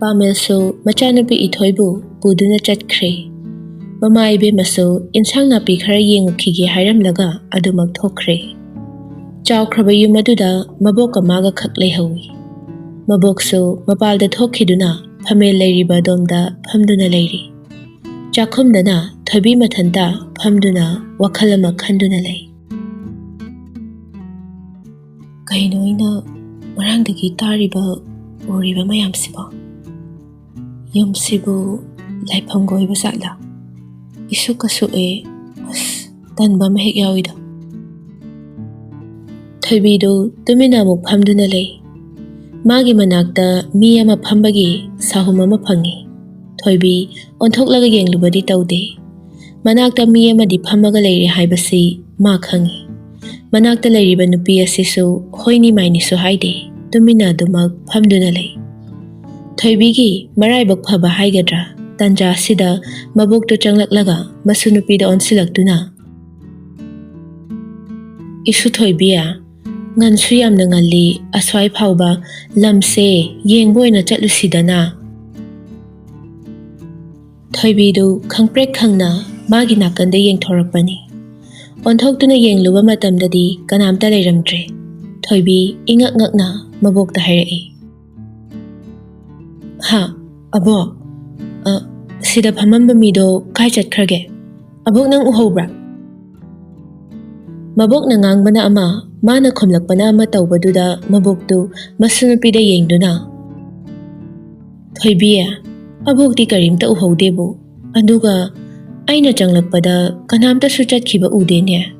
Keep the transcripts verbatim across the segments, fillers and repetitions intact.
ꯄꯥꯃꯦꯜꯁꯨ ꯃꯆꯥꯅꯨꯄꯤ ꯏꯊꯣꯏꯕꯨ ꯄꯨꯗꯨꯅ ꯆꯠꯈ꯭ꯔꯦ꯫ ꯃꯃꯥ ꯏꯕꯦꯝꯃꯁꯨ ꯏꯟꯁꯥꯡ ꯅꯥꯄꯤ ꯈꯔ ꯌꯦꯡꯉꯨꯈꯤꯒꯦ ꯍꯥꯏꯔꯝꯂꯒ ꯑꯗꯨꯃꯛ ꯊꯣꯛꯈ꯭ꯔꯦ꯫ ꯆꯥꯎꯈ꯭ꯔꯕ ꯌꯨꯝ ꯑꯗꯨꯗ ꯃꯕꯣꯛꯀ ꯃꯥꯒ ꯈꯛ ꯂꯩꯍꯧꯏ꯫ ꯃꯕꯣꯛꯁꯨ ꯃꯄꯥꯜꯗ ꯊꯣꯛꯈꯤꯗꯨꯅ ꯐꯝꯃꯦꯜ ꯂꯩꯔꯤꯕ ꯑꯗꯣꯝꯗ ꯐꯝꯗꯨꯅ ꯂꯩꯔꯤ꯫ ꯆꯥꯛꯈꯨꯝꯗꯅ ꯊꯣꯏꯕꯤ ꯃꯊꯟꯇ ꯐꯝꯗꯨꯅ ꯋꯥꯈꯜ ꯑꯃ ꯈꯟꯗꯨꯅ ꯂꯩ꯫ ꯀꯩꯅꯣ ꯑꯩꯅ ꯉꯔꯥꯡꯗꯒꯤ ꯇꯥꯔꯤꯕ, ꯎꯔꯤꯕ ꯃꯌꯥꯝꯁꯤꯕꯣ? ꯌꯨꯝꯁꯤꯕꯨ ꯂꯥꯏꯐꯝꯒ ꯑꯣꯏꯕ ꯖꯥꯠꯂꯥ? ꯏꯁꯨꯛꯀ ꯁꯨꯛꯑꯦ꯫ ꯑꯁ, ꯇꯟꯕ ꯑꯃ ꯍꯦꯛ ꯌꯥꯎꯏꯗ꯫ ꯊꯣꯏꯕꯤꯗꯨ ꯇꯨꯃꯤꯟꯅ ꯑꯃꯨꯛ ꯐꯝꯗꯨꯅ ꯂꯩ꯫ ꯃꯥꯒꯤ ꯃꯅꯥꯛꯇ ꯃꯤ ꯑꯃ ꯐꯝꯕꯒꯤ ꯁꯥꯍꯨꯝ ꯑꯃ ꯐꯪꯏ꯫ ꯊꯣꯏꯕꯤ ꯑꯣꯟꯊꯣꯛꯂꯒ ꯌꯦꯡꯂꯨꯕꯗꯤ ꯇꯧꯗꯦ꯫ ꯃꯅꯥꯛꯇ ꯃꯤ ꯑꯃꯗꯤ ꯐꯝꯃꯒ ꯂꯩꯔꯦ ꯍꯥꯏꯕꯁꯤ ꯃꯥ ꯈꯪꯏ꯫ ꯃꯅꯥꯛꯇ ꯂꯩꯔꯤꯕ ꯅꯨꯄꯤ ꯑꯁꯤꯁꯨ ꯍꯣꯏꯅꯤ ꯃꯥꯏꯅꯤꯁꯨ ꯍꯥꯏꯗꯦ, ꯇꯨꯃꯤꯟꯅ ꯑꯗꯨꯃꯛ ꯐꯝꯗꯨꯅ ꯂꯩ꯫ ꯊꯣꯏꯕꯤꯒꯤ ꯃꯔꯥꯏꯕꯛ ꯐꯕ ꯍꯥꯏꯒꯗ꯭ꯔꯥ, ꯇꯟꯖꯥ ꯑꯁꯤꯗ ꯃꯕꯣꯛꯇꯨ ꯆꯪꯂꯛꯂꯒ ꯃꯁꯨ ꯅꯨꯄꯤꯗ ꯑꯣꯟꯁꯤꯜꯂꯛꯇꯨꯅ, "ꯏꯁꯨ ꯊꯣꯏꯕꯤ, ꯉꯟꯁꯨ ꯌꯥꯝꯅ ꯉꯜꯂꯤ, ꯑꯁ꯭ꯋꯥꯏ ꯐꯥꯎꯕ ꯂꯝꯁꯦ ꯌꯦꯡꯕ ꯑꯣꯏꯅ ꯆꯠꯂꯨꯁꯤꯗꯅ?" ꯊꯣꯏꯕꯤꯗꯨ ꯈꯪꯄ꯭ꯔꯦꯛ ꯈꯪꯅ ꯃꯥꯒꯤ ꯅꯥꯀꯟꯗ ꯌꯦꯡꯊꯣꯔꯛꯄꯅꯤ꯫ ꯑꯣꯟꯊꯣꯛꯇꯨꯅ ꯌꯦꯡꯂꯨꯕ ꯃꯇꯝꯗꯗꯤ ꯀꯅꯥꯝꯇ ꯂꯩꯔꯝꯗ꯭ꯔꯦ꯫ ꯊꯣꯏꯕꯤ ꯏꯉꯛ ꯉꯛꯅ ꯃꯕꯣꯛꯇ ꯍꯥꯏꯔꯛꯏ, "ꯍꯥ, ꯑꯕꯣꯛ, ꯑ, ꯁꯤꯗ ꯐꯝꯃꯝꯕ ꯃꯤꯗꯣ ꯀꯥꯏ ꯆꯠꯈ꯭ꯔꯒꯦ? ꯑꯕꯣꯛ, ꯅꯪ ꯎꯍꯧꯕ꯭ꯔꯥ?" ꯃꯕꯣꯛꯅ ꯉꯥꯡꯕꯅ ꯑꯃ, ꯃꯥꯅ ꯈꯨꯝꯂꯛꯄꯅ ꯑꯃ ꯇꯧꯕꯗꯨꯗ ꯃꯕꯣꯛꯇꯨ ꯃꯁꯨ ꯅꯨꯄꯤꯗ ꯌꯦꯡꯗꯨꯅ, "ꯊꯣꯏꯕꯤ, ꯑꯕꯣꯛꯇꯤ ꯀꯔꯤꯝꯇ ꯎꯍꯧꯗꯦꯕꯨ꯫ ꯑꯗꯨꯒ ꯑꯩꯅ ꯆꯪꯂꯛꯄꯗ ꯀꯅꯥꯝꯇꯁꯨ ꯆꯠꯈꯤꯕ ꯎꯗꯦꯅꯦ꯫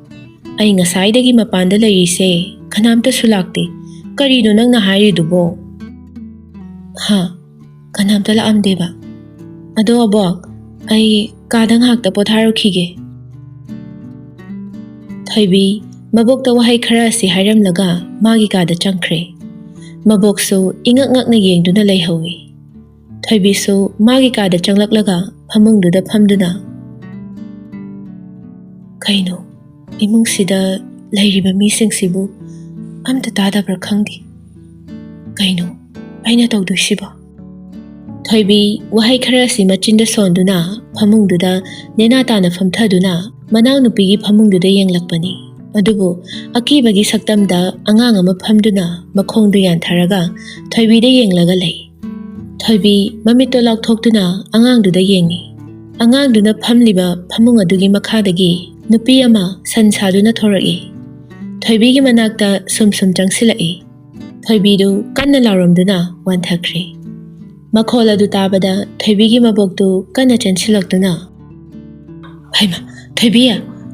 ꯑꯩ ꯉꯁꯥꯏꯗꯒꯤ ꯃꯄꯥꯟꯗ ꯂꯩꯔꯤꯁꯦ, ꯀꯅꯥꯝꯇꯁꯨ ꯂꯥꯛꯇꯦ꯫ ꯀꯔꯤꯅꯣ ꯅꯪꯅ ꯍꯥꯏꯔꯤꯗꯨꯕꯣ?" "ꯍꯥ, ꯀꯅꯥꯝꯇ ꯂꯥꯛꯑꯝꯗꯦꯕ꯫ ꯑꯗꯣ ꯑꯕꯣꯛ, ꯑꯩ ꯀꯥꯗ ꯉꯥꯏꯍꯥꯛꯇ ꯄꯣꯊꯥꯔꯨꯈꯤꯒꯦ꯫ ꯊꯣꯏꯕꯤ ꯃꯕꯣꯛꯇ ꯋꯥꯍꯩ ꯈꯔ ꯑꯁꯤ ꯍꯥꯏꯔꯝꯂꯒ ꯃꯥꯒꯤ ꯀꯥꯗ ꯆꯪꯈ꯭ꯔꯦ꯫ ꯃꯕꯣꯛꯁꯨ ꯏꯉꯛ ꯉꯛꯅ ꯌꯦꯡꯗꯨꯅ ꯂꯩꯍꯧꯏ꯫ ꯊꯣꯏꯕꯤꯁꯨ ꯃꯥꯒꯤ ꯀꯥꯗ ꯆꯪꯂꯛꯂꯒ ꯐꯃꯨꯡꯗꯨꯗ ꯐꯝꯗꯨꯅ, "ꯀꯩꯅꯣ, ꯏꯃꯨꯡꯁꯤꯗ ꯂꯩꯔꯤꯕ ꯃꯤꯁꯤꯡꯁꯤꯕꯨ ꯑꯝꯇ ꯇꯥꯗꯕ꯭ꯔꯥ ꯈꯪꯗꯦ꯫ ꯀꯩꯅꯣ ꯑꯩꯅ ꯇꯧꯗꯣꯏꯁꯤꯕꯣ?" ꯊꯣꯏꯕꯤ ꯋꯥꯍꯩ ꯈꯔ ꯑꯁꯤ ꯃꯆꯤꯟꯗ ꯁꯣꯟꯗꯨꯅ ꯐꯃꯨꯡꯗꯨꯗ ꯅꯦꯅꯥ ꯇꯥꯅ ꯐꯝꯊꯗꯨꯅ ꯃꯅꯥꯎꯅꯨꯄꯤꯒꯤ ꯐꯃꯨꯡꯗꯨꯗ ꯌꯦꯡꯂꯛꯄꯅꯤ꯫ ꯑꯗꯨꯕꯨ ꯑꯀꯤꯕꯒꯤ ꯁꯛꯇꯝꯗ ꯑꯉꯥꯡ ꯑꯃ ꯐꯝꯗꯨꯅ ꯃꯈꯣꯡꯗꯨ ꯌꯥꯟꯊꯔꯒ ꯊꯣꯏꯕꯤꯗ ꯌꯦꯡꯂꯒ ꯂꯩ꯫ ꯊꯣꯏꯕꯤ ꯃꯃꯤꯠꯇꯣ ꯂꯥꯎꯊꯣꯛꯇꯨꯅ ꯑꯉꯥꯡꯗꯨꯗ ꯌꯦꯡꯉꯤ꯫ ꯑꯉꯥꯡꯗꯨꯅ ꯐꯝꯂꯤꯕ ꯐꯃꯨꯡ ꯑꯗꯨꯒꯤ ꯃꯈꯥꯗꯒꯤ ꯅꯨꯄꯤ ꯑꯃ ꯁꯟ ꯁꯥꯗꯨꯅ ꯊꯣꯔꯛꯏ꯫ ꯊꯣꯏꯕꯤꯒꯤ ꯃꯅꯥꯛꯇ ꯁꯨꯝ ꯁꯨꯝ ꯆꯪꯁꯤꯜꯂꯛꯏ꯫ ꯊꯣꯏꯕꯤꯗꯨ ꯀꯟꯅ ꯂꯥꯎꯔꯝꯗꯨꯅ ꯋꯥꯟꯊꯈ꯭ꯔꯦ꯫ ꯃꯈꯣꯜ ꯑꯗꯨ ꯇꯥꯕꯗ ꯊꯣꯏꯕꯤꯒꯤ ꯃꯕꯣꯛꯇꯨ ꯀꯟꯅ ꯆꯦꯟꯁꯤꯜꯂꯛꯇꯨꯅ, "ꯍꯩꯃꯥ, ꯊꯣꯏꯕꯤ,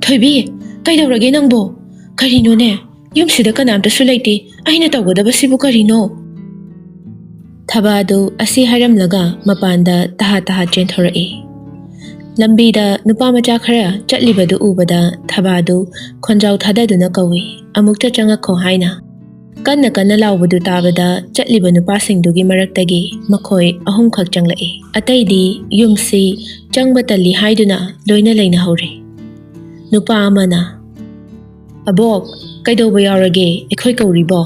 ꯊꯣꯏꯕꯤ, ꯀꯩꯗꯧꯔꯒꯦ ꯅꯪꯕꯣ? ꯀꯔꯤꯅꯣꯅꯦ? ꯌꯨꯝꯁꯤꯗ ꯀꯅꯥꯝꯇꯁꯨ ꯂꯩꯇꯦ꯫ ꯑꯩꯅ ꯇꯧꯒꯗꯕꯁꯤꯕꯨ ꯀꯔꯤꯅꯣ?" ꯊꯕꯥꯗꯨ ꯑꯁꯤ ꯍꯥꯏꯔꯝꯂꯒ ꯃꯄꯥꯟꯗ ꯇꯍꯥ ꯇꯍꯥ ꯆꯦꯟꯊꯣꯔꯛꯏ꯫ ꯂꯝꯕꯤꯗ ꯅꯨꯄꯥ ꯃꯆꯥ ꯈꯔ ꯆꯠꯂꯤꯕꯗꯨ ꯎꯕꯗ ꯊꯕꯥꯗꯨ ꯈꯣꯟꯖꯥꯎ ꯊꯥꯗꯗꯨꯅ ꯀꯧꯏ, "ꯑꯃꯨꯛꯇ ꯆꯪꯉꯛꯈꯣ" ꯍꯥꯏꯅ꯫ ꯀꯟꯅ ꯀꯟꯅ ꯂꯥꯎꯕꯗꯨ ꯇꯥꯕꯗ ꯆꯠꯂꯤꯕ ꯅꯨꯄꯥꯁꯤꯡꯗꯨꯒꯤ ꯃꯔꯛꯇꯒꯤ ꯃꯈꯣꯏ ꯑꯍꯨꯝꯈꯛ ꯆꯪꯂꯛꯏ꯫ ꯑꯇꯩꯗꯤ ꯌꯨꯝꯁꯤ ꯆꯪꯕ ꯇꯜꯂꯤ ꯍꯥꯏꯗꯨꯅ ꯂꯣꯏꯅ ꯂꯩꯅꯍꯧꯔꯦ꯫ ꯅꯨꯄꯥ ꯑꯃꯅ, "ꯑꯕꯣꯛ, ꯀꯩꯗꯧꯕ ꯌꯥꯎꯔꯒꯦ? ꯑꯩꯈꯣꯏ ꯀꯧꯔꯤꯕꯣ?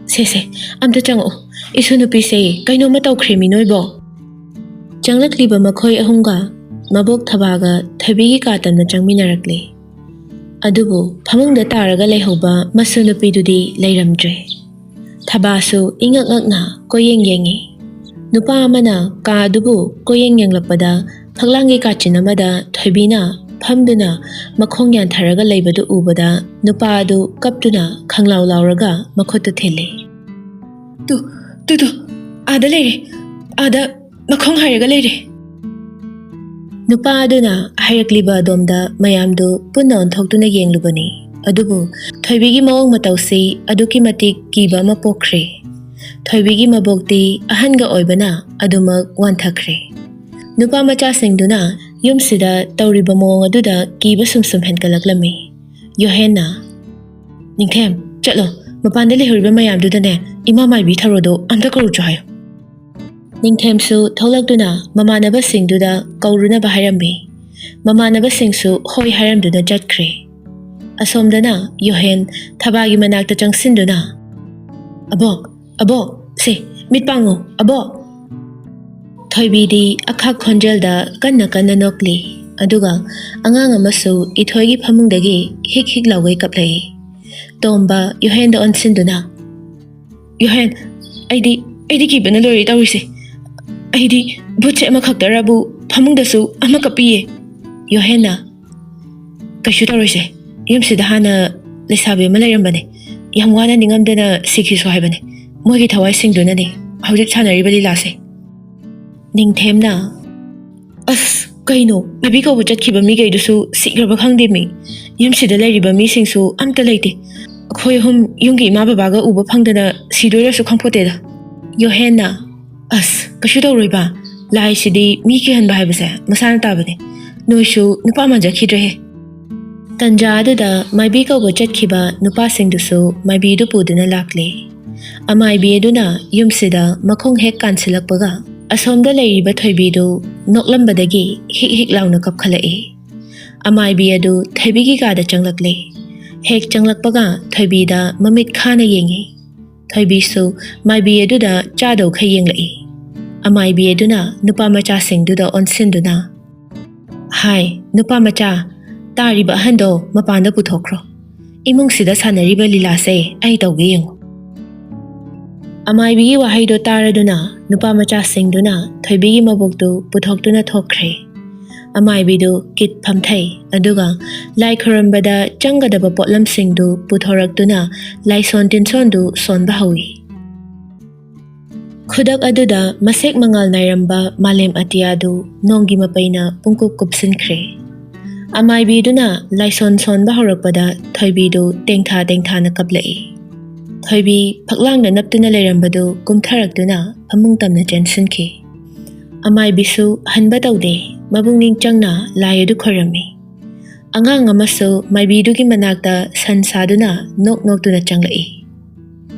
ꯁꯦ, ꯁꯦ, ꯑꯝꯇ ꯆꯪꯉꯛꯎ꯫ ꯏꯁꯨ ꯅꯨꯄꯤꯁꯦ ꯀꯩꯅꯣꯝꯃ ꯇꯧꯈ꯭ꯔꯦꯃꯤ ꯅꯣꯏꯕꯣ!" ꯆꯪꯂꯛꯂꯤꯕ ꯃꯈꯣꯏ ꯑꯍꯨꯝꯒ ꯃꯕꯣꯛ ꯊꯕꯥꯒ ꯊꯣꯏꯕꯤꯒꯤ ꯀꯥ ꯇꯝꯅ ꯆꯪꯃꯤꯟꯅꯔꯛꯂꯦ꯫ ꯑꯗꯨꯕꯨ ꯐꯃꯨꯡꯗ ꯇꯥꯔꯒ ꯂꯩꯍꯧꯕ ꯃꯁꯨ ꯅꯨꯄꯤꯗꯨꯗꯤ ꯂꯩꯔꯝꯗ꯭ꯔꯦ꯫ ꯊꯕꯥꯁꯨ ꯏꯉꯛ ꯉꯛꯅ ꯀꯣꯏꯌꯦꯡ ꯌꯦꯡꯉꯤ꯫ ꯅꯨꯄꯥ ꯑꯃꯅ ꯀꯥ ꯑꯗꯨꯕꯨ ꯀꯣꯏꯌꯦꯡ ꯌꯦꯡꯂꯛꯄꯗ ꯐꯛꯂꯥꯡꯒꯤ ꯀꯥꯆꯤꯟ ꯑꯃꯗ ꯊꯣꯏꯕꯤꯅ ꯐꯝꯗꯨꯅ ꯃꯈꯣꯡ ꯌꯥꯟꯊꯔꯒ ꯂꯩꯕꯗꯨ ꯎꯕꯗ ꯅꯨꯄꯥ ꯑꯗꯨ ꯀꯞꯇꯨꯅ ꯈꯪꯂꯥꯎ ꯂꯥꯎꯔꯒ ꯃꯈꯨꯠꯇꯨ ꯊꯤꯜꯂꯤ꯫ "ꯇꯨ, ꯇꯨ, ꯇꯨ, ꯑꯥꯗ ꯂꯩꯔꯦ, ꯑꯥꯗ ꯃꯈꯣꯡ ꯍꯥꯏꯔꯒ ꯂꯩꯔꯦ!" ꯅꯨꯄꯥ ꯑꯗꯨꯅ ꯍꯥꯏꯔꯛꯂꯤꯕ ꯑꯗꯣꯝꯗ ꯃꯌꯥꯝꯗꯨ ꯄꯨꯟꯅ ꯑꯣꯟꯊꯣꯛꯇꯨꯅ ꯌꯦꯡꯂꯨꯕꯅꯤ꯫ ꯑꯗꯨꯕꯨ ꯊꯣꯏꯕꯤꯒꯤ ꯃꯑꯣꯡ ꯃꯇꯧꯁꯤ ꯑꯗꯨꯛꯀꯤ ꯃꯇꯤꯛ ꯀꯤꯕ ꯑꯃ ꯄꯣꯛꯈ꯭ꯔꯦ꯫ ꯊꯣꯏꯕꯤꯒꯤ ꯃꯕꯣꯛꯇꯤ ꯑꯍꯟꯒ ꯑꯣꯏꯕꯅ ꯑꯗꯨꯃꯛ ꯋꯥꯟꯊꯈ꯭ꯔꯦ꯫ ꯅꯨꯄꯥ ꯃꯆꯥꯁꯤꯡꯗꯨꯅ ꯌꯨꯝꯁꯤꯗ ꯇꯧꯔꯤꯕ ꯃꯑꯣꯡ ꯑꯗꯨꯗ ꯀꯤꯕ ꯁꯨꯝ ꯁꯨꯝ ꯍꯦꯟꯒꯠꯂꯛꯂꯝꯃꯤ꯫ ꯌꯣꯍꯦꯟꯅ, "ꯅꯤꯡꯊꯦꯝ, ꯆꯠꯂꯣ, ꯃꯄꯥꯟꯗ ꯂꯩꯍꯧꯔꯤꯕ ꯃꯌꯥꯝꯗꯨꯗꯅꯦ, ꯏꯃꯥ ꯃꯥꯏꯕꯤ ꯊꯔꯣꯗꯣ ꯑꯝꯇ ꯀꯧꯔꯨꯆꯣ ꯍꯥꯏꯌꯨ"꯫ ꯅꯤꯡꯊꯦꯝꯁꯨ ꯊꯣꯛꯂꯛꯇꯨꯅ ꯃꯃꯥꯟꯅꯕꯁꯤꯡꯗꯨꯗ ꯀꯧꯔꯨꯅꯕ ꯍꯥꯏꯔꯝꯃꯤ꯫ ꯃꯃꯥꯟꯅꯕꯁꯤꯡꯁꯨ ꯍꯣꯏ ꯍꯥꯏꯔꯝꯗꯨꯅ ꯆꯠꯈ꯭ꯔꯦ꯫ ꯑꯁꯣꯝꯗꯅ ꯌꯣꯍꯦꯟ ꯊꯕꯥꯒꯤ ꯃꯅꯥꯛꯇ ꯆꯪꯁꯤꯟꯗꯨꯅ, "ꯑꯕꯣꯛ, ꯑꯕꯣꯛ, ꯁꯦ, ꯃꯤꯠ ꯄꯥꯡꯉꯨ, ꯑꯕꯣꯛ!" ꯊꯣꯏꯕꯤꯗꯤ ꯑꯈꯥꯛ ꯈꯣꯟꯖꯦꯜꯗ ꯀꯟꯅ ꯀꯟꯅ ꯅꯣꯛꯂꯤ, ꯑꯗꯨꯒ ꯑꯉꯥꯡ ꯑꯃꯁꯨ ꯏꯊꯣꯏꯒꯤ ꯐꯃꯨꯡꯗꯒꯤ ꯍꯤꯛ ꯍꯤꯛ ꯂꯥꯎꯒꯩ ꯀꯞꯂꯛꯏ꯫ ꯇꯣꯝꯕ ꯌꯣꯍꯦꯟꯗ ꯑꯣꯟꯁꯤꯟꯗꯨꯅ, "ꯌꯣꯍꯦꯟ, ꯑꯩꯗꯤ, ꯑꯩꯗꯤ ꯀꯤꯕꯅ ꯂꯣꯏꯔꯦ ꯇꯧꯔꯤꯁꯦ꯫ ꯑꯩꯗꯤ ꯚꯨꯠꯁꯦ ꯑꯃꯈꯛꯇꯔꯕꯨ ꯐꯃꯨꯡꯗꯁꯨ ꯑꯃ ꯀꯞꯄꯤꯌꯦ"꯫ ꯌꯣꯍꯦꯟꯅ, "ꯀꯩꯁꯨ ꯇꯧꯔꯣꯏꯁꯦ꯫ ꯌꯨꯝꯁꯤꯗ ꯍꯥꯟꯅ ꯂꯩꯁꯥꯕꯤ ꯑꯃ ꯂꯩꯔꯝꯕꯅꯦ꯫ ꯌꯥꯝ ꯋꯥꯅ ꯅꯤꯡꯉꯝꯗꯅ ꯁꯤꯈꯤꯁꯨ ꯍꯥꯏꯕꯅꯦ꯫ ꯃꯣꯏꯒꯤ ꯊꯋꯥꯏꯁꯤꯡꯗꯨꯅꯅꯦ ꯍꯧꯖꯤꯛ ꯁꯥꯟꯅꯔꯤꯕ ꯂꯤꯂꯥꯁꯦ"꯫ ꯅꯤꯡꯊꯦꯝꯅ, "ꯑꯁ, ꯀꯩꯅꯣ? ꯃꯥꯏꯕꯤ ꯀꯧꯕ ꯆꯠꯈꯤꯕ ꯃꯤꯈꯩꯗꯨꯁꯨ ꯁꯤꯈ꯭ꯔꯕ ꯈꯪꯗꯦ ꯃꯤ꯫ ꯌꯨꯝꯁꯤꯗ ꯂꯩꯔꯤꯕ ꯃꯤꯁꯤꯡꯁꯨ ꯑꯝꯇ ꯂꯩꯇꯦ꯫ ꯑꯩꯈꯣꯏ ꯑꯍꯨꯝ ꯌꯨꯝꯒꯤ ꯏꯃꯥ ꯕꯕꯥꯒ ꯎꯕ ꯐꯪꯗꯅ ꯁꯤꯗꯣꯏꯔꯁꯨ ꯈꯪꯄꯣꯠꯇꯦꯗ"꯫ ꯌꯣꯍꯦꯟꯅ, "ꯑꯁ, ꯀꯩꯁꯨ ꯇꯧꯔꯣꯏꯕ꯫ ꯂꯥꯏꯁꯤꯗꯤ ꯃꯤ ꯀꯤꯍꯟꯕ ꯍꯥꯏꯕꯁꯦ ꯃꯁꯥꯅ ꯇꯥꯕꯅꯦ꯫ ꯅꯣꯏꯁꯨ ꯅꯨꯄꯥ ꯃꯥꯟꯖꯈꯤꯗ꯭ꯔꯦꯍꯦ"꯫ ꯇꯟꯖꯥ ꯑꯗꯨꯗ ꯃꯥꯏꯕꯤ ꯀꯧꯕ ꯆꯠꯈꯤꯕ ꯅꯨꯄꯥꯁꯤꯡꯗꯨꯁꯨ ꯃꯥꯏꯕꯤꯗꯨ ꯄꯨꯗꯨꯅ ꯂꯥꯛꯂꯦ꯫ ꯑꯃꯥꯏꯕꯤ ꯑꯗꯨꯅ ꯌꯨꯝꯁꯤꯗ ꯃꯈꯣꯡ ꯍꯦꯛ ꯀꯥꯟꯁꯤꯜꯂꯛꯄꯒ, ꯑꯁꯣꯝꯗ ꯂꯩꯔꯤꯕ ꯊꯣꯏꯕꯤꯗꯨ ꯅꯣꯛꯂꯝꯕꯗꯒꯤ ꯍꯤꯛ ꯍꯤꯛ ꯂꯥꯎꯅ ꯀꯞꯈꯠꯂꯛꯏ꯫ ꯑꯃꯥꯏꯕꯤ ꯑꯗꯨ ꯊꯣꯏꯕꯤꯒꯤ ꯀꯥꯗ ꯆꯪꯂꯛꯂꯦ꯫ ꯍꯦꯛ ꯆꯪꯂꯛꯄꯒ ꯊꯣꯏꯕꯤꯗ ꯃꯃꯤꯠ ꯈꯥꯅ ꯌꯦꯡꯉꯤ꯫ ꯊꯣꯏꯕꯤꯁꯨ ꯃꯥꯏꯕꯤ ꯑꯗꯨꯗ ꯆꯥꯗꯧꯈꯩ ꯌꯦꯡꯂꯛꯏ꯫ ꯑꯃꯥꯏꯕꯤ ꯑꯗꯨꯅ ꯅꯨꯄꯥ ꯃꯆꯥꯁꯤꯡꯗꯨꯗ ꯑꯣꯟꯁꯤꯟꯗꯨꯅ, "ꯍꯥꯏ, ꯅꯨꯄꯥ ꯃꯆꯥ, ꯇꯥꯔꯤꯕ ꯑꯍꯟꯗꯣ ꯃꯄꯥꯟꯗ ꯄꯨꯊꯣꯛꯈ꯭ꯔꯣ꯫ ꯏꯃꯨꯡꯁꯤꯗ ꯁꯥꯟꯅꯔꯤꯕ ꯂꯤꯂꯥꯁꯦ ꯑꯩ ꯇꯧꯒꯦ ꯌꯦꯡꯉꯨ"꯫ ꯑꯃꯥꯏꯕꯤꯒꯤ ꯋꯥꯍꯩꯗꯣ ꯇꯥꯔꯗꯨꯅ ꯅꯨꯄꯥ ꯃꯆꯥꯁꯤꯡꯗꯨꯅ ꯊꯣꯏꯕꯤꯒꯤ ꯃꯕꯣꯛꯇꯨ ꯄꯨꯊꯣꯛꯇꯨꯅ ꯊꯣꯛꯈ꯭ꯔꯦ꯫ ꯑꯃꯥꯏꯕꯤꯗꯨ ꯀꯤꯠ ꯐꯝꯊꯩ, ꯑꯗꯨꯒ ꯂꯥꯏ ꯈꯨꯔꯨꯝꯕꯗ ꯆꯪꯒꯗꯕ ꯄꯣꯠꯂꯝꯁꯤꯡꯗꯨ ꯄꯨꯊꯣꯔꯛꯇꯨꯅ ꯂꯥꯏꯁꯣꯟ ꯇꯤꯟꯁꯣꯟꯗꯨ ꯁꯣꯟꯕ ꯍꯧꯏ꯫ ꯈꯨꯗꯛ ꯑꯗꯨꯗ ꯃꯁꯦꯛ ꯃꯉꯥꯜ ꯅꯥꯏꯔꯝꯕ ꯃꯥꯂꯦꯝ ꯑꯇꯤꯌꯥꯗꯨ ꯅꯣꯡꯒꯤ ꯃꯄꯩꯅ ꯄꯨꯡꯀꯨꯞ ꯀꯨꯞꯁꯤꯟꯈ꯭ꯔꯦ꯫ ꯑꯃꯥꯏꯕꯤꯗꯨꯅ ꯂꯥꯏꯁꯣꯟ ꯁꯣꯟꯕ ꯍꯧꯔꯛꯄꯗ ꯊꯣꯏꯕꯤꯗꯨ ꯇꯦꯡꯊꯥ ꯇꯦꯡꯊꯥꯅ ꯀꯞꯂꯛꯏ꯫ ꯊꯣꯏꯕꯤ ꯐꯛꯂꯥꯡꯗ ꯅꯞꯇꯨꯅ ꯂꯩꯔꯝꯕꯗꯨ ꯀꯨꯝꯊꯔꯛꯇꯨꯅ ꯐꯃꯨꯡ ꯇꯝꯅ ꯆꯦꯟꯁꯤꯟꯈꯤ꯫ ꯑꯃꯥꯏꯕꯤꯁꯨ ꯍꯟꯕ ꯇꯧꯗꯦ, ꯃꯄꯨꯛꯅꯤꯡ ꯆꯪꯅ ꯂꯥꯏ ꯑꯗꯨ ꯈꯣꯏꯔꯝꯃꯤ꯫ ꯑꯉꯥꯡ ꯑꯃꯁꯨ ꯃꯥꯏꯕꯤꯗꯨꯒꯤ ꯃꯅꯥꯛꯇ ꯁꯟ ꯁꯥꯗꯨꯅ ꯅꯣꯛ ꯅꯣꯛꯇꯨꯅ ꯆꯪꯂꯛꯏ꯫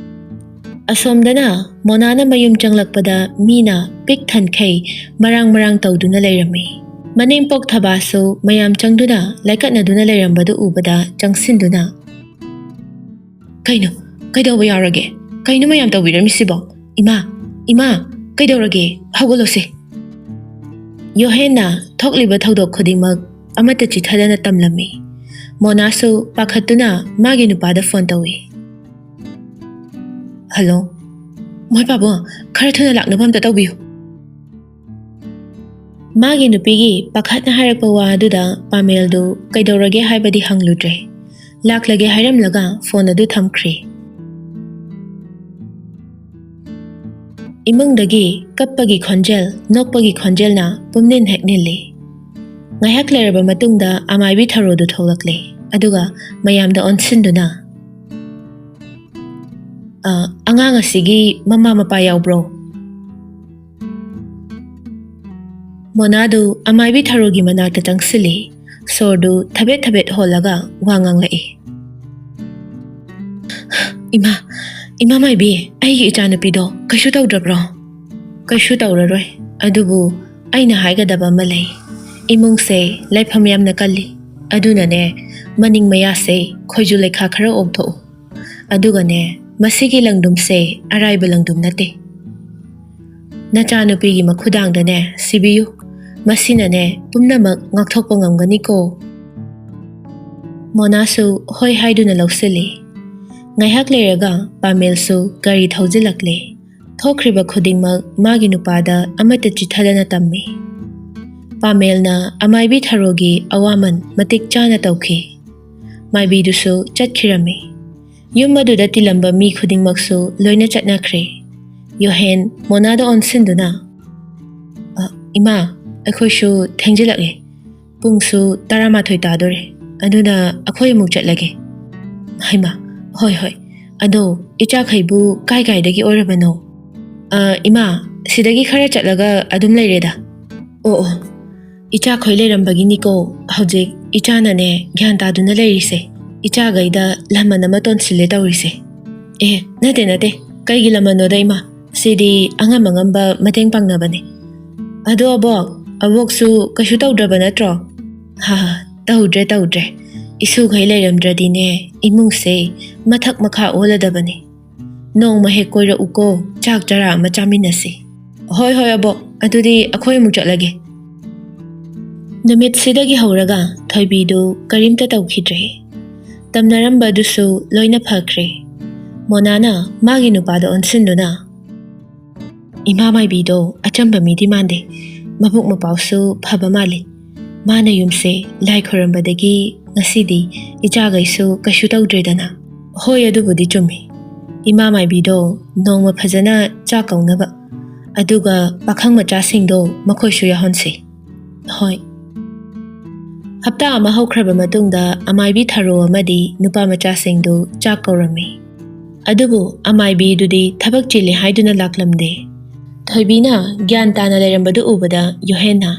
ꯑꯁꯣꯝꯗꯅ ꯃꯣꯅꯥꯅ ꯃꯌꯨꯝ ꯆꯪꯂꯛꯄꯗ ꯃꯤꯅ ꯄꯤꯛ ꯊꯟꯈꯩ ꯃꯔꯥꯡ ꯃꯔꯥꯡ ꯇꯧꯗꯨꯅ ꯂꯩꯔꯝꯃꯤ꯫ ꯃꯅꯦꯝꯄꯣꯛ ꯊꯕꯥꯁꯨ ꯃꯌꯥꯝ ꯆꯪꯗꯨꯅ ꯂꯥꯏꯀꯠꯅꯗꯨꯅ ꯂꯩꯔꯝꯕꯗꯨ ꯎꯕꯗ ꯆꯪꯁꯤꯟꯗꯨꯅ, "ꯀꯩꯅꯣ? ꯀꯩꯗꯧꯕ ꯌꯥꯎꯔꯒꯦ? ꯀꯩꯅꯣ ꯃꯌꯥꯝ ꯇꯧꯕꯤꯔꯝꯃꯤꯁꯤꯕꯣ? ꯏꯃꯥ, ꯏꯃꯥ, ꯀꯩꯗꯧꯔꯒꯦ? ꯍꯧꯒꯠꯂꯣꯁꯦ!" ꯌꯣꯍꯦꯟꯅ ꯊꯣꯛꯂꯤꯕ ꯊꯧꯗꯣꯛ ꯈꯨꯗꯤꯡꯃꯛ ꯑꯃꯠꯇ ꯆꯤꯊꯗꯅ ꯇꯝꯂꯝꯃꯤ꯫ ꯃꯣꯅꯥꯁꯨ ꯄꯥꯈꯠꯇꯨꯅ ꯃꯥꯒꯤ ꯅꯨꯄꯥꯗ ꯐꯣꯟ ꯇꯧꯏ꯫ "ꯍꯜꯂꯣ, ꯃꯣꯏ ꯄꯥꯕꯨꯡ, ꯈꯔ ꯊꯨꯅ ꯂꯥꯛꯅꯕ ꯑꯝꯇ ꯇꯧꯕꯤꯌꯨ꯫" ꯃꯥꯒꯤ ꯅꯨꯄꯤꯒꯤ ꯄꯥꯈꯠꯅ ꯍꯥꯏꯔꯛꯄ ꯋꯥ ꯑꯗꯨꯗ ꯄꯥꯃꯦꯜꯗꯨ ꯀꯩꯗꯧꯔꯒꯦ ꯍꯥꯏꯕꯗꯤ ꯍꯪꯂꯨꯗ꯭ꯔꯦ꯫ ꯂꯥꯛꯂꯒꯦ ꯍꯥꯏꯔꯝꯂꯒ ꯐꯣꯟ ꯑꯗꯨ ꯊꯝꯈ꯭ꯔꯦ꯫ ꯏꯃꯨꯡꯗꯒꯤ ꯀꯞꯄꯒꯤ ꯈꯣꯟꯖꯦꯜ, ꯅꯣꯛꯄꯒꯤ ꯈꯣꯟꯖꯦꯜꯅ ꯄꯨꯝꯅꯤꯟ ꯍꯦꯛ ꯅꯤꯜꯂꯤ꯫ ꯉꯥꯏꯍꯥꯛ ꯂꯩꯔꯕ ꯃꯇꯨꯡꯗ ꯑꯃꯥꯏꯕꯤ ꯊꯔꯣꯗꯨ ꯊꯣꯛꯂꯛꯂꯦ, ꯑꯗꯨꯒ ꯃꯌꯥꯝꯗ ꯑꯣꯟꯁꯤꯟꯗꯨꯅ, "ꯑ, ꯑꯉꯥꯡ ꯑꯁꯤꯒꯤ ꯃꯃꯥ ꯃꯄꯥ ꯌꯥꯎꯕ꯭ꯔꯣ?" ꯃꯣꯅꯥꯗꯨ ꯑꯃꯥꯏꯕꯤ ꯊꯔꯣꯒꯤ ꯃꯅꯥꯛꯇ ꯆꯪꯁꯤꯜꯂꯤ꯫ ꯁꯣꯔꯗꯨ ꯊꯕꯦꯠ ꯊꯕꯦꯠ ꯍꯣꯜꯂꯒ ꯋꯥ ꯉꯥꯡꯂꯛꯏ꯫ "ꯏꯃꯥ, ꯏꯃꯥ ꯃꯥꯏꯕꯤ, ꯑꯩꯒꯤ ꯏꯆꯥꯅꯨꯄꯤꯗꯣ ꯀꯩꯁꯨ ꯇꯧꯗ꯭ꯔꯕ꯭ꯔꯣ?" "ꯀꯩꯁꯨ ꯇꯧꯔꯔꯣꯏ, ꯑꯗꯨꯕꯨ ꯑꯩꯅ ꯍꯥꯏꯒꯗꯕ ꯑꯃ ꯂꯩ꯫ ꯏꯃꯨꯡꯁꯦ ꯂꯥꯏꯐꯝ ꯌꯥꯝꯅ ꯀꯜꯂꯤ, ꯑꯗꯨꯅꯅꯦ, ꯃꯅꯤꯡ ꯃꯌꯥꯁꯦ ꯈꯣꯏꯖꯨ ꯂꯩꯈꯥ ꯈꯔ ꯑꯣꯡꯊꯣꯛꯎ꯫ ꯑꯗꯨꯒꯅꯦ, ꯃꯁꯤꯒꯤ ꯂꯪꯗꯨꯝꯁꯦ ꯑꯔꯥꯏꯕ ꯂꯪꯗꯨꯝ ꯅꯠꯇꯦ꯫ ꯅꯆꯥꯅꯨꯄꯤꯒꯤ ꯃꯈꯨꯗꯥꯡꯗꯅꯦ ꯁꯤꯕꯤꯌꯨ, ꯃꯁꯤꯅꯅꯦ ꯄꯨꯝꯅꯃꯛ ꯉꯥꯛꯊꯣꯛꯄ ꯉꯝꯒꯅꯤꯀꯣ꯫" ꯃꯣꯅꯥꯁꯨ ꯍꯣꯏ ꯍꯥꯏꯗꯨꯅ ꯂꯧꯁꯤꯜꯂꯤ꯫ ꯉꯥꯏꯍꯥꯛ ꯂꯩꯔꯒ ꯄꯥꯃꯦꯜꯁꯨ ꯒꯥꯔꯤ ꯊꯧꯖꯤꯜꯂꯛꯂꯦ꯫ ꯊꯣꯛꯈ꯭ꯔꯤꯕ ꯈꯨꯗꯤꯡꯃꯛ ꯃꯥꯒꯤ ꯅꯨꯄꯥꯗ ꯑꯃꯠꯇ ꯆꯤꯊꯗꯅ ꯇꯝꯃꯤ꯫ ꯄꯥꯃꯦꯜꯅ ꯑꯃꯥꯏꯕꯤ ꯊꯔꯣꯒꯤ ꯑꯋꯥꯃꯟ ꯃꯇꯤꯛ ꯆꯥꯅ ꯇꯧꯈꯤ꯫ ꯃꯥꯏꯕꯤꯗꯨꯁꯨ ꯆꯠꯈꯤꯔꯝꯃꯤ꯫ ꯌꯨꯝ ꯑꯗꯨꯗ ꯇꯤꯜꯂꯝꯕ ꯃꯤ ꯈꯨꯗꯤꯡꯃꯛꯁꯨ ꯂꯣꯏꯅ ꯆꯠꯅꯈ꯭ꯔꯦ꯫ ꯌꯣꯍꯦꯟ ꯃꯣꯅꯥꯗ ꯑꯣꯟꯁꯤꯟꯗꯨꯅ, "ꯑ, ꯏꯃꯥ, ꯑꯩꯈꯣꯏꯁꯨ ꯊꯦꯡꯖꯤꯜꯂꯛꯂꯦ꯫ ꯄꯨꯡꯁꯨ ꯇꯔꯥꯃꯥꯊꯣꯏ ꯇꯥꯗꯣꯔꯦ꯫ ꯑꯗꯨꯅ ꯑꯩꯈꯣꯏ ꯑꯃꯨꯛ ꯆꯠꯂꯒꯦ꯫" "ꯍꯩꯃꯥ, ꯍꯣꯏ, ꯍꯣꯏ꯫ ꯑꯗꯣ ꯏꯆꯥꯈꯩꯕꯨ ꯀꯥꯏ ꯀꯥꯏꯗꯒꯤ ꯑꯣꯏꯔꯕꯅꯣ?" "ꯑ, ꯏꯃꯥ, ꯁꯤꯗꯒꯤ ꯈꯔ ꯆꯠꯂꯒ ꯑꯗꯨꯝ ꯂꯩꯔꯦꯗ꯫ ꯑꯣ ꯑꯣ, ꯏꯆꯥꯈꯣꯏ ꯂꯩꯔꯝꯕꯒꯤꯅꯤꯀꯣ ꯍꯧꯖꯤꯛ ꯏꯆꯥꯅꯅꯦ ꯒ꯭ꯌꯥꯟ ꯇꯥꯗꯨꯅ ꯂꯩꯔꯤꯁꯦ꯫ ꯏꯆꯥꯈꯩꯗ ꯂꯃꯟ ꯑꯃ ꯇꯣꯟꯁꯤꯜꯂꯦ ꯇꯧꯔꯤꯁꯦ꯫ ꯑꯦ, ꯅꯠꯇꯦ ꯅꯠꯇꯦ, ꯀꯩꯒꯤ ꯂꯃꯟꯅꯣꯗ ꯏꯃꯥ? ꯁꯤꯗꯤ ꯑꯉꯝ ꯑꯉꯝꯕ ꯃꯇꯦꯡ ꯄꯥꯡꯅꯕꯅꯦ꯫ ꯑꯗꯣ ꯑꯕꯣꯛ, ꯑꯕꯣꯛꯁꯨ ꯀꯩꯁꯨ ꯇꯧꯗ꯭ꯔꯕ ꯅꯠꯇ꯭ꯔꯣ? ꯍꯥ, ꯇꯧꯗ꯭ꯔꯦ ꯇꯧꯗ꯭ꯔꯦ꯫ ꯏꯁꯨꯈꯩ ꯂꯩꯔꯝꯗ꯭ꯔꯗꯤꯅꯦ, ꯏꯃꯨꯡꯁꯦ ꯃꯊꯛ ꯃꯈꯥ ꯑꯣꯜꯂꯗꯕꯅꯦ꯫ ꯅꯣꯡꯃ ꯍꯦꯛ ꯀꯣꯏꯔꯛꯎꯀꯣ, ꯆꯥꯛ ꯆꯔꯥ ꯑꯃ ꯆꯥꯃꯤꯟꯅꯁꯤ꯫ ꯍꯣꯏ ꯍꯣꯏ ꯑꯕꯣꯛ, ꯑꯗꯨꯗꯤ ꯑꯩꯈꯣꯏ ꯑꯃꯨꯛ ꯆꯠꯂꯒꯦ꯫ ꯅꯨꯃꯤꯠꯁꯤꯗꯒꯤ ꯍꯧꯔꯒ ꯊꯣꯏꯕꯤꯗꯨ ꯀꯔꯤꯝꯇ ꯇꯧꯈꯤꯗ꯭ꯔꯦ꯫ ꯇꯝꯅꯔꯝꯕꯗꯨꯁꯨ ꯂꯣꯏꯅ ꯐꯈ꯭ꯔꯦ꯫ ꯃꯣꯅꯥꯅ ꯃꯥꯒꯤ ꯅꯨꯄꯥꯗ ꯑꯣꯟꯁꯤꯟꯗꯨꯅ, "ꯏꯃꯥ ꯃꯥꯏꯕꯤꯗꯣ ꯑꯆꯝꯕ ꯃꯤꯗꯤ ꯃꯥꯟꯗꯦ, ꯃꯕꯨꯛ ꯃꯄꯥꯎꯁꯨ ꯐꯕ ꯃꯥꯜꯂꯤ꯫ ꯃꯥꯅ ꯌꯨꯝꯁꯦ ꯂꯥꯏ ꯈꯣꯏꯔꯝꯕꯗꯒꯤ ꯉꯁꯤꯗꯤ ꯏꯆꯥꯈꯩꯁꯨ ꯀꯩꯁꯨ ꯇꯧꯗ꯭ꯔꯦꯗꯅ꯫" ꯍꯣꯏ, ꯑꯗꯨꯕꯨꯗꯤ ꯆꯨꯝꯃꯤ꯫ ꯏꯃꯥ ꯃꯥꯏꯕꯤꯗꯣ ꯅꯣꯡꯃ ꯐꯖꯅ ꯆꯥꯛ ꯀꯧꯅꯕ, ꯑꯗꯨꯒ ꯄꯥꯈꯪ ꯃꯆꯥꯁꯤꯡꯗꯣ ꯃꯈꯣꯏꯁꯨ ꯌꯥꯎꯍꯟꯁꯤ꯫ ꯍꯣꯏ꯫ ꯍꯞꯇꯥ ꯑꯃ ꯍꯧꯈ꯭ꯔꯕ ꯃꯇꯨꯡꯗ ꯑꯃꯥꯏꯕꯤ ꯊꯔꯣ ꯑꯃꯗꯤ ꯅꯨꯄꯥ ꯃꯆꯥꯁꯤꯡꯗꯨ ꯆꯥꯛ ꯀꯧꯔꯝꯃꯤ꯫ ꯑꯗꯨꯕꯨ ꯑꯃꯥꯏꯕꯤꯗꯨꯗꯤ ꯊꯕꯛ ꯆꯤꯜꯂꯤ ꯍꯥꯏꯗꯨꯅ ꯂꯥꯛꯂꯝꯗꯦ꯫ ꯊꯣꯏꯕꯤꯅ ꯒ꯭ꯌꯥꯟ ꯇꯥꯅ ꯂꯩꯔꯝꯕꯗꯨ ꯎꯕꯗ ꯌꯣꯍꯦꯟꯅ,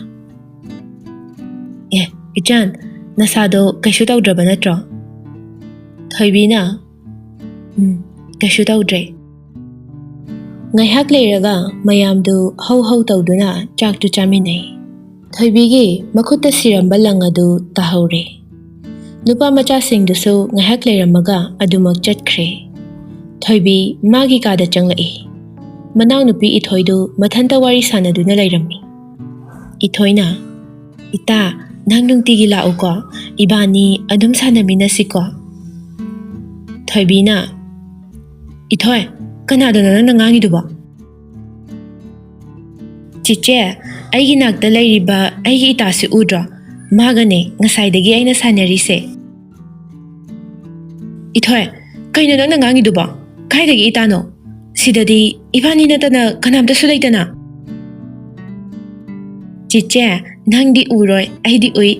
"ꯑꯦ, ꯏꯆꯥꯟ, ꯅꯁꯥꯗꯣ ꯀꯩꯁꯨ ꯇꯧꯗ꯭ꯔꯕ ꯅꯠꯇ꯭ꯔꯣ?" ꯊꯣꯏꯕꯤꯅ, "ꯎꯝ, ꯀꯩꯁꯨ ꯇꯧꯗ꯭ꯔꯦ꯫" ꯉꯥꯏꯍꯥꯛ ꯂꯩꯔꯒ ꯃꯌꯥꯝꯗꯨ ꯍꯧ ꯍꯧ ꯇꯧꯗꯨꯅ ꯆꯥꯛꯇꯨ ꯆꯥꯃꯤꯟꯅꯩ꯫ ꯊꯣꯏꯕꯤꯒꯤ ꯃꯈꯨꯠꯇ ꯁꯤꯔꯝꯕ ꯂꯪ ꯑꯗꯨ ꯇꯥꯍꯧꯔꯦ꯫ ꯅꯨꯄꯥ ꯃꯆꯥꯁꯤꯡꯗꯨꯁꯨ ꯉꯥꯏꯍꯥꯛ ꯂꯩꯔꯝꯃꯒ ꯑꯗꯨꯃꯛ ꯆꯠꯈ꯭ꯔꯦ꯫ ꯊꯣꯏꯕꯤ ꯃꯥꯒꯤ ꯀꯥꯗ ꯆꯪꯂꯛꯏ꯫ ꯃꯅꯥꯎꯅꯨꯄꯤ ꯏꯊꯣꯏꯗꯨ ꯃꯊꯟꯇ ꯋꯥꯔꯤ ꯁꯥꯟꯅꯗꯨꯅ ꯂꯩꯔꯝꯃꯤ꯫ ꯏꯊꯣꯏꯅ, "ꯏꯇꯥ, ꯅꯪ ꯅꯨꯡꯇꯤꯒꯤ ꯂꯥꯛꯎꯀꯣ, ꯏꯕꯥꯅꯤ ꯑꯗꯨꯝ ꯁꯥꯟꯅꯃꯤꯟꯅꯁꯤꯀꯣ꯫" ꯊꯣꯏꯕꯤꯅ, "ꯏꯊꯣꯏ, ꯀꯅꯥꯗꯅꯣ ꯅꯪꯅ ꯉꯥꯡꯉꯤꯗꯨꯕꯣ?" "ꯆꯤꯆꯦ, ꯑꯩꯒꯤ ꯅꯥꯛꯇ ꯂꯩꯔꯤꯕ ꯑꯩꯒꯤ ꯏꯇꯥꯁꯤ ꯎꯗ꯭ꯔꯣ? ꯃꯥꯒꯅꯦ ꯉꯁꯥꯏꯗꯒꯤ ꯑꯩꯅ ꯁꯥꯟꯅꯔꯤꯁꯦ꯫" "ꯏꯊꯣꯏ, ꯀꯩꯅꯣ ꯅꯪꯅ ꯉꯥꯡꯉꯤꯗꯨꯕꯣ? ꯀꯥꯏꯗꯒꯤ ꯏꯇꯥꯅꯣ? ꯁꯤꯗꯗꯤ ꯏꯕꯥꯅꯤ ꯅꯠꯇꯅ ꯀꯅꯥꯝꯇꯁꯨ ꯂꯩꯇꯅ꯫" "ꯆꯤꯆꯦ, ꯅꯪꯗꯤ ꯎꯔꯣꯏ, ꯑꯩꯗꯤ ꯎꯏ꯫"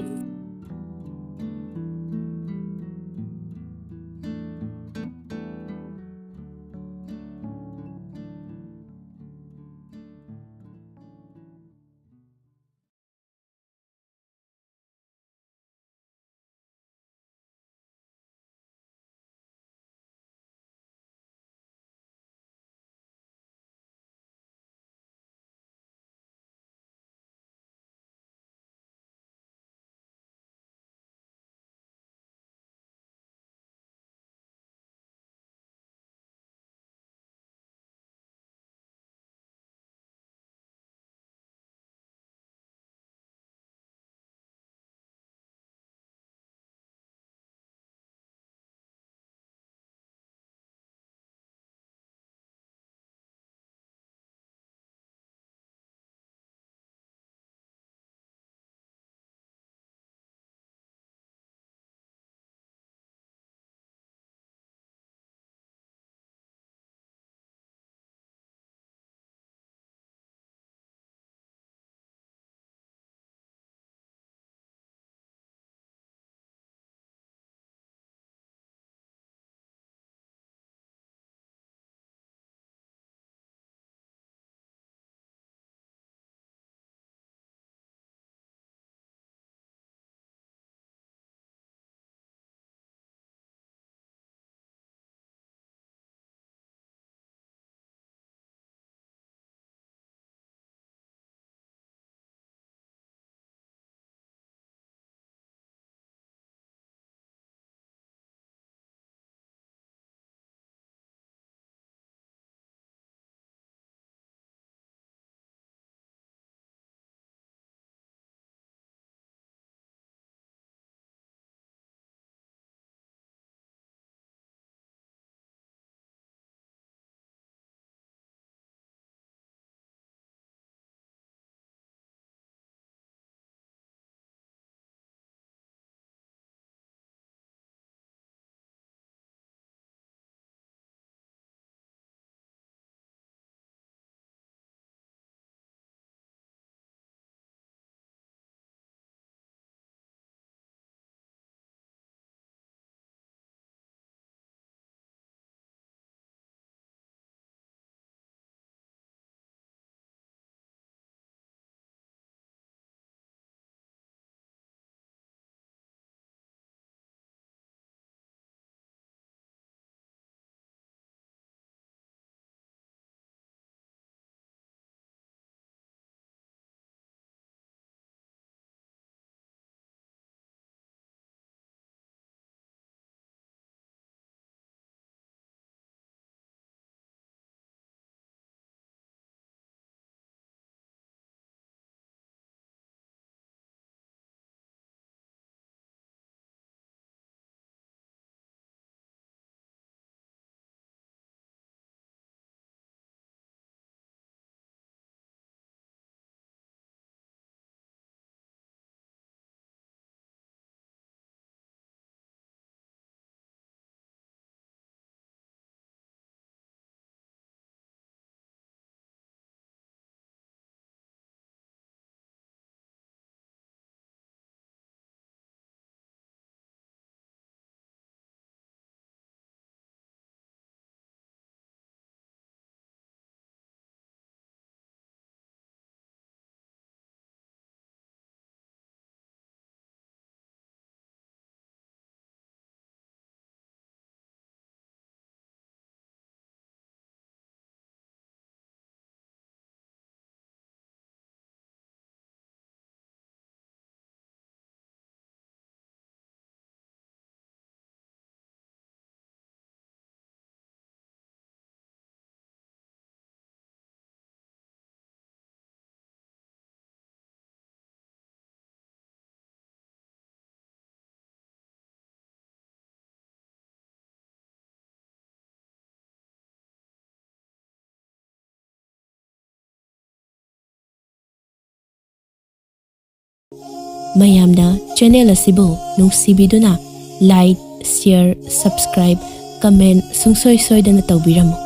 ꯃꯌꯥꯝꯅ ꯆꯦꯅꯦꯜ ꯑꯁꯤꯕꯨ ꯅꯨꯡꯁꯤꯕꯤꯗꯨꯅ like, share, subscribe, comment ꯁꯨꯡꯁꯣꯏ ꯁꯣꯏꯗꯅ ꯇꯧꯕꯤꯔꯝꯃꯨ꯫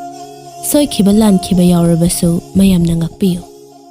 ꯁꯣꯏꯈꯤꯕ ꯂꯥꯟꯈꯤꯕ ꯌꯥꯎꯔꯕꯁꯨ ꯃꯌꯥꯝꯅ ꯉꯥꯛꯄꯤꯌꯨ꯫